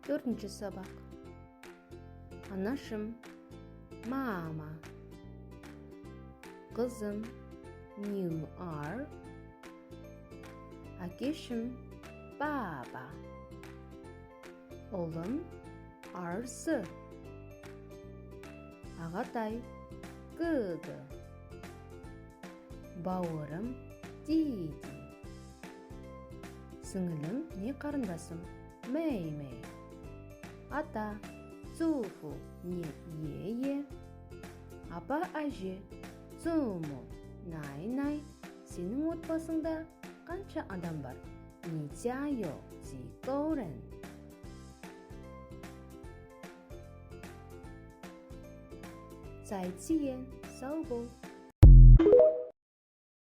Төртінші сабақ. Анашым, мама. Қызым, 女儿. Әкешім, 爸爸. Ұлым, 儿子. Ағатай, 哥哥. Бауырым, 弟弟. Сіңілім не қарындасым, 妹妹. Ата, 祖父 не 爷爷. Апа, әже, 祖母, 奶奶. Сенің отбасыңда қанша адам бар? 你家有几个人？再见，сау бол.